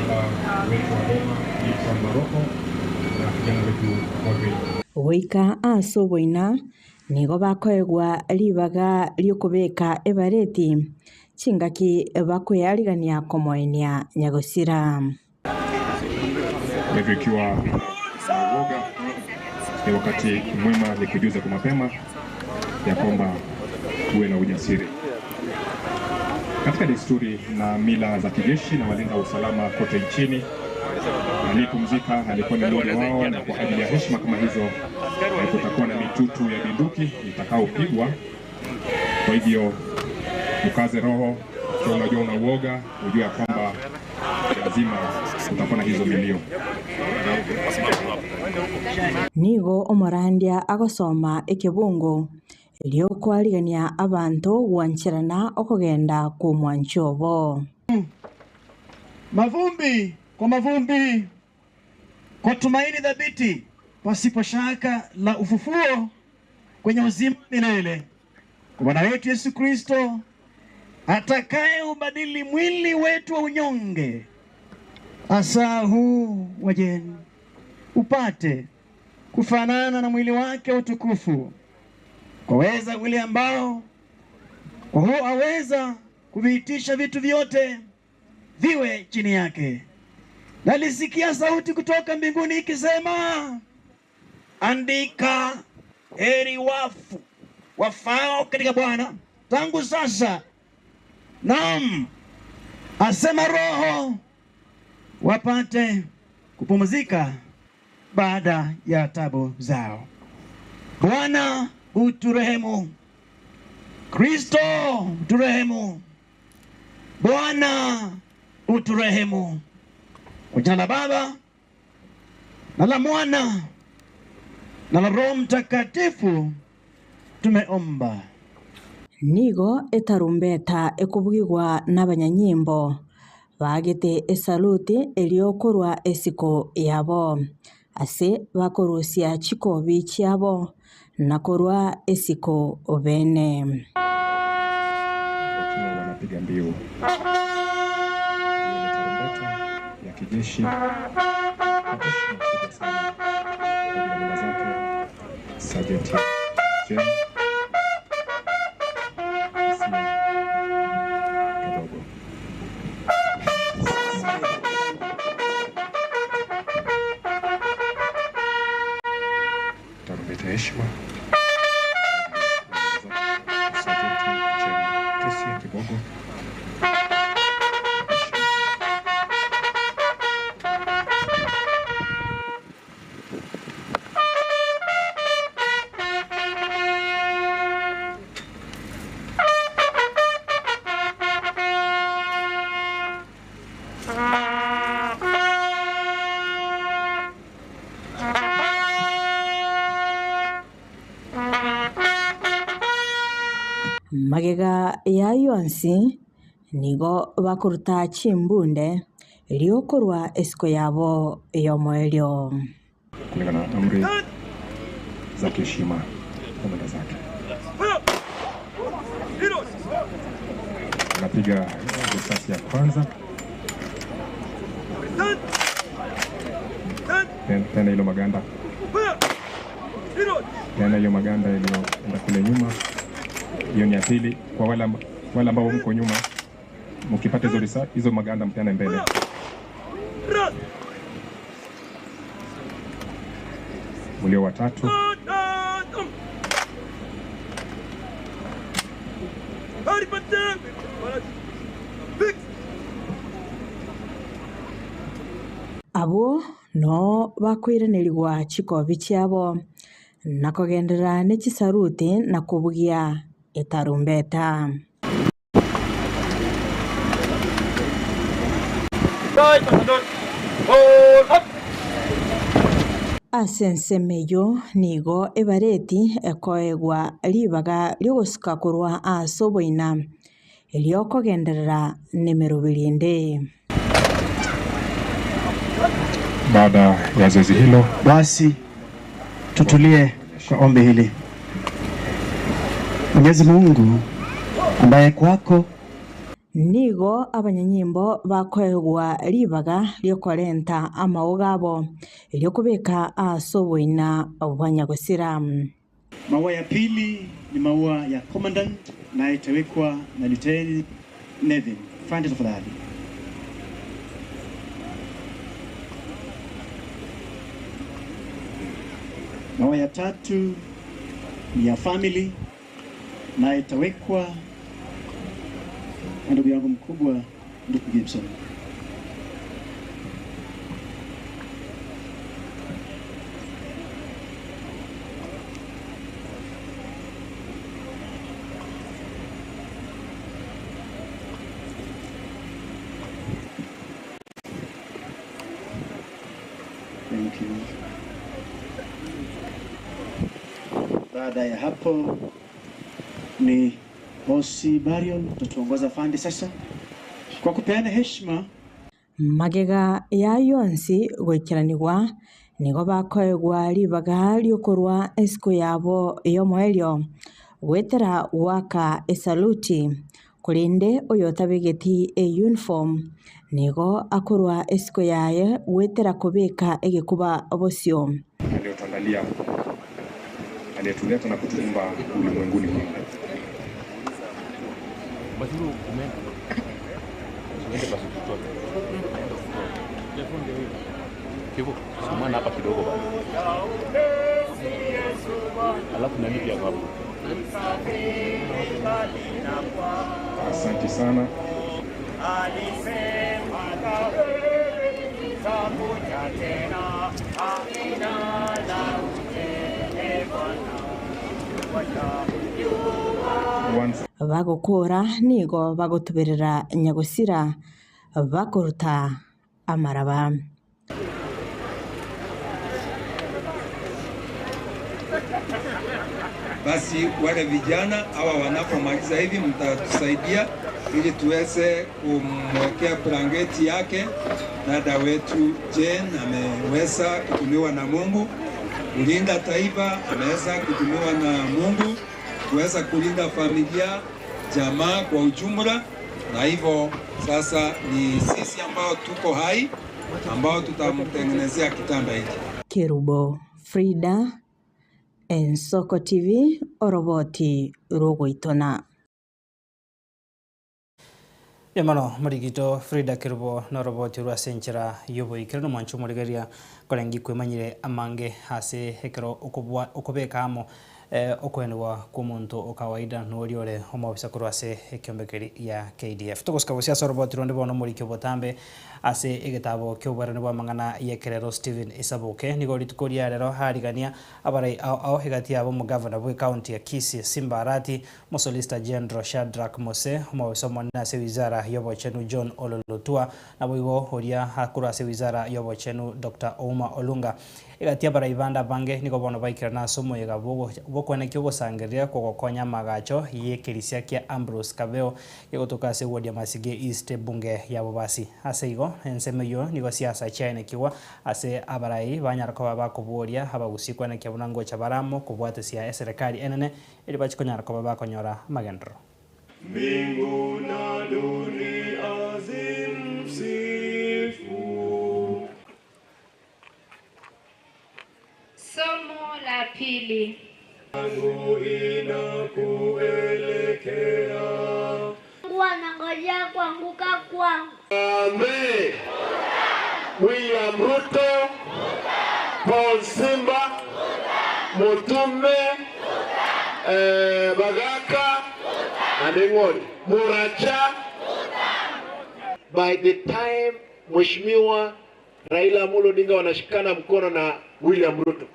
baba wetu wa Roma Gibson Maroko na kijana wetu Godwin. Goika ase oboina nigo bakoegwa ribaga ri'okobeka ebareti chingaki bakweyarigania komoenia nyagosira. Kwa hivyo ikiwa na uoga, ni wakati mwema ni kujuza kwa mapema ya kwamba uwe na ujasiri. Katika desturi na mila za kijeshi na walinda usalama kote nchini, aliyepumzika alikuwa ni mmoja wao, na kwa ajili ya heshima kama hizo kutakuwa na mitutu ya bunduki itakaopigwa. Kwa hivyo ukaze roho, ikiwa unajua una uoga, ujue ya kwamba lazima kutakuwa na hizo milio. Nigo omorandia agosoma ekebungo riokwarigania abanto gwancherana okogenda kw'omwancho obo. Mavumbi kwa mavumbi, kwa tumaini thabiti, pasipo shaka la ufufuo kwenye uzima milele, kwa Bwana wetu Yesu Kristo atakaye ubadili mwili wetu wa unyonge, hasa huu wa jeni, upate kufanana na mwili wake wa utukufu, kwa weza ule ambao kwa huo aweza kuviitisha vitu vyote viwe chini yake. Nalisikia sauti kutoka mbinguni ikisema, andika, heri wafu wafao katika Bwana tangu sasa, naam, asema Roho, wapate kupumzika baada ya tabu zao. Bwana uturehemu. Kristo uturehemu. Bwana uturehemu. Kwa jina la Baba na la Mwana na la Roho Mtakatifu tumeomba. Nigo etarumbeta ekobugigwa n'abanyanyimbo bagete esaluti eriokorwa esiko yabo ase bakorusia chikobi chiabo na korwa esiko bene. Wakiwa wanapiga mbiu hiyo ni tarumbeta ya kijeshi kwa heshima kubwa sana kwa ajili ya baba zake Sergeant Jane Kisia Kadogo. Tarumbeta ya heshima Sergeant Jane Kisia Kibogo. Magega ya yonsi nigo bakoruta chimbunde riokorwa esiko yabo y'omoerio. Kulingana na amri za kiheshima kwa mwenda zake, anapiga risasi ya kwanza tena ilo maganda tena hiyo maganda iliyoenda kule nyuma, hiyo ni ya pili. Kwa wale ambao mko nyuma, mkipata hizo hizo maganda mpeane mbele. Mlio wa tatu. Abwo noo bakoiranerigwa chikobi chiabo, na kogenderera ne chisaruti na kobugia etarumbeta. Ase ensemo eyio nigo ebareti ekoegwa ribaga ri'ogosuka korwa ase oboina, erio kogenderera nemeroberi ende. Baada ya zoezi hilo, Basi tutulie kwa ombi hili. Mwenyezi Mungu ambaye kwako Nigo abanyanyimbo bakoegwa ribaga ri'okorenta amauga abo, erio kobeka ase oboina bwa nyagosira. Maua ya pili ni maua ya commandant na itawekwa na Luteni Nevin. Fande tafadhali. Maua ya tatu ni ya family na itawekwa na ndugu yangu mkubwa ndugu Gibson. Thank you. Baada ya hapo ni Osi Barion utatuongoza fandi sasa kwa kupeana heshima. Magega ya yonsi goikeranigwa nigo bakoegwa ribaga riokorwa esiko yabo y'omoerio goetera goaka esaluti korende oyotabegeti euniform nigo akorwa esiko yaye goetera kobeka egekuba bosio. Aliyotuandalia, aliyetuleta na kutuumba ulimwenguni humu. Sukumana hapa kidogo bana. Alafu nani pia hapo. Asante sana. Bagokora nigo bagotuberera nyagosira bakoruta amaraba. Basi wale vijana hawa wanapomaliza hivi, mtatusaidia ili tuweze kumwekea blanketi yake. Dada wetu Jane ameweza kutumiwa na Mungu kulinda taifa, ameweza kutumiwa na Mungu kuweza kulinda familia, jamaa kwa ujumla, na hivyo sasa ni sisi ambao tuko hai ambao tutamtengenezea kitanda hiki. Kerubo Frida, Ensoko TV, oroboti rogoitona. Mono morigito Frida Kerubo na oroboti rwa ase enchera ya oboikera na omwancho omorigereria korenge kwemanyire amange ase ekero okobua okobeka amo okoenigwa kwa omonto o kawaida na oria ore omobisa korwa ase ekiombekeri ya KDF. Togosika gose ase oroboti ronde bono omoriki obotambe ase egetabo kia oboerani bwa amang'ana ya ekerero Stephen Isaboke nigo rituko ria rero arigania abarai ao ao egati yabo omogavana bwe county ya Kisii Simba Arati, Mosolicitor General Shadrack Mose, omobisa omonene ase ewizara y'obochenu John Ololotua, naboigo oria korwa ase ewizara y'obochenu Doctor Ouma Olunga. Egati y'abarai bande abange nigo bono baikerana ase omoyega bw'okwenekia ogosangereria kw'ogokonya amaagacho y'ekerisia kia Ambrose Kabeo gegotoka ase eward ya Masige East ebunge ya Bobasi. Ase igo, ensemo eyio nigo siasa chiaenekigwa ase abarai banyara koba bakoboria abagusii kwenekia buna ngocha bare amo kobwatesia eserekari enene erio bachie konyara koba bakonyora amagenderero. Mbingu na dunia zimsifu. Somo la pili. Yangu inakuelekea. Mungu anangojea kuanguka kwangu. Amen. William Ruto, Paul Simba, Mutume, Bagaka na Naende ng'ori moracha. By the time Mheshimiwa Raila Amolo Odinga wanashikana mkono na William Ruto,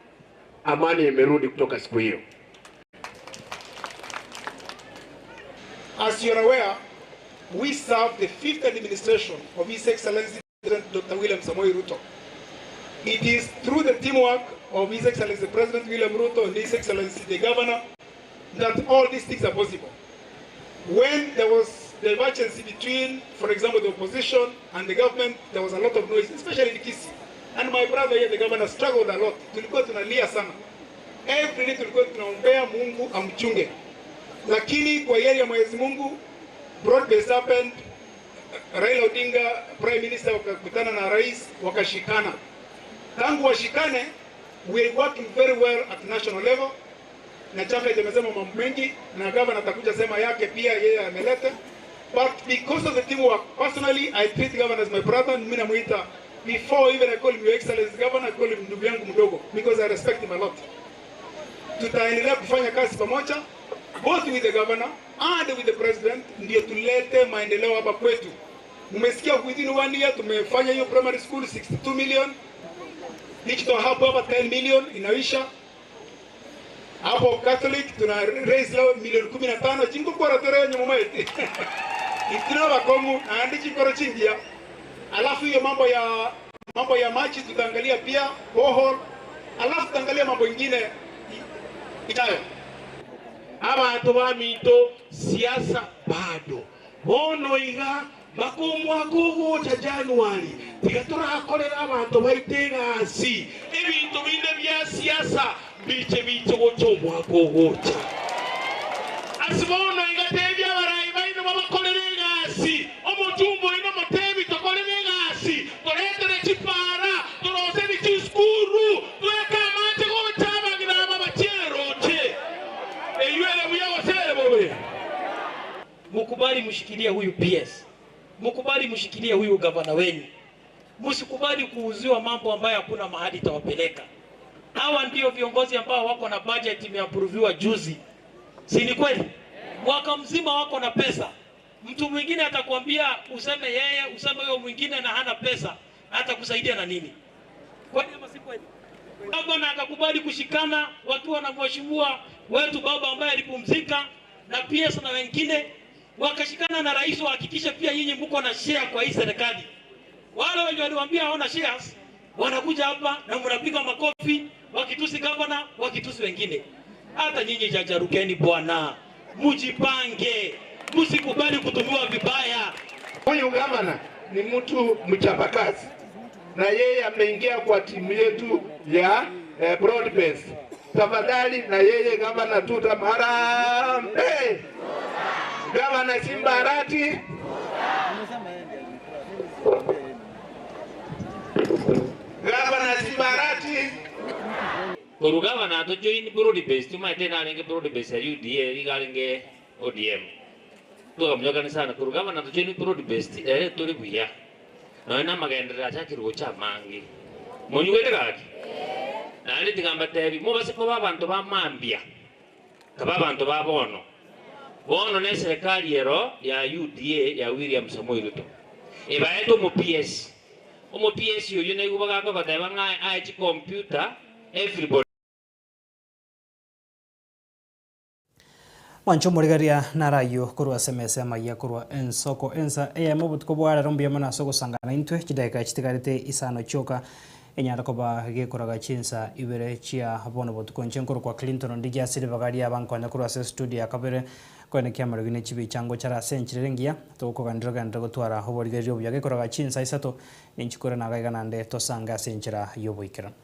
amani imerudi kutoka siku hiyo. As you are aware, we serve the fifth administration of His Excellency President Dr. William Samoei Ruto. It is through the teamwork of His Excellency President William Ruto and His Excellency the Governor that all these things are possible. When there was divergence between, for example, the opposition and the government, there was a lot of noise, especially in Kisii. And my brother here, the governor, struggled a lot. Tulikuwa tunalia sana. Every day tulikuwa tunaombea Mungu amchunge. Lakini kwa hiari ya Mwenyezi Mungu, broad based happened. Raila Odinga prime minister wakakutana na rais wakashikana. Tangu washikane, we are working very well at national level na Chafet amesema mambo mengi na governor atakuja sema yake pia, yeye ameleta. But because of the teamwork, personally I treat governor as my brother. Mimi namuita before even I call him your excellency governor, I call him ndugu yangu mdogo because I respect him a lot. Tutaendelea kufanya kazi pamoja both with the governor and with the president, ndio tulete maendeleo hapa kwetu. Mmesikia within one year tumefanya hiyo primary school 62 million, digital hub hapa 10 million inaisha hapo Catholic tuna raise leo milioni 15 chingukora tere nyuma maiti itina bakomu naandi chikoro chingia. Alafu hiyo mambo ya maji tutaangalia pia borehole, alafu tutaangalia mambo ingine ijayo. Abantu ba minto siasa bado bono iga bakomwaka ogocha January tiga turakorera abantu baite egasi ebintu binde bya siasa biche biche gocha omwaka ogocha ase bono iga tebia abarai baino babakorere egasi omochumba oino motebi tokorere egasi toretere chipara toroseri chisukuru tweke amache gocha abagina aba bachieroche eywere buya gosere bobe. Mukubali mshikilie huyu PS, mukubali mshikilie huyu gavana wenyu, msikubali kuuziwa mambo ambayo hakuna mahali itawapeleka. Hawa ndio viongozi ambao wako na budget imeaproviwa juzi, si ni kweli? Mwaka mzima wako na pesa. Mtu mwingine atakwambia useme yeye, useme huyo mwingine, na hana pesa, atakusaidia na nini? Kweli ama si kweli? Gavana akakubali kushikana wakiwa na mheshimiwa wetu baba ambaye alipumzika na PS na wengine wakashikana na rais wahakikishe pia nyinyi mko na share kwa hii serikali. Wale wenye waliwaambia hawana shares wanakuja hapa na mnapiga makofi wakitusi gavana, wakitusi wengine. Hata nyinyi jajarukeni bwana, mujipange, msikubali kutumiwa vibaya. Huyu gavana ni mtu mchapakazi na yeye ameingia kwa timu yetu ya broad base. Tafadhali na yeye gavana tuta harambee. Gavana Simba Arati, gavana Simba Arati. Koru gavana to join broad base tumaite narenge broad base ya UDA igarenge ODM tukamnyokani sana koru gavana to join broad base ere turi buya noe na magenderera achakire gocha mangi monyugete gaki naende tigamba tebi mobase koba abanto ba mambia kaba abanto ba bono bono ne serikali ero ya UDA ya William Samoei Ruto ebaete omo PS omo PS oyo naigo bagakogoteba ng'a ae chicomputer everybody. Mwancho morigaria narayo korwa SMS amaya korwa ensoko ensa eyemo botuko bwarero mbuya mono ase ogosangana intwe chidakika chitigarete isano chioka enyara koba gekoraga chinsa ibere chia bono botuko nche nkoro kwa Clinton Ondigi ase ribaga abankonya korwa ase studio ya kabere kwene kiamarogine ne chibichango chara ase enchirere engiya togokoganera ogenderera gotwara oborigereria obuya gekoraga chinsa isato ninchikore nagaiga naende tosange ase enchera ya oboikeranu.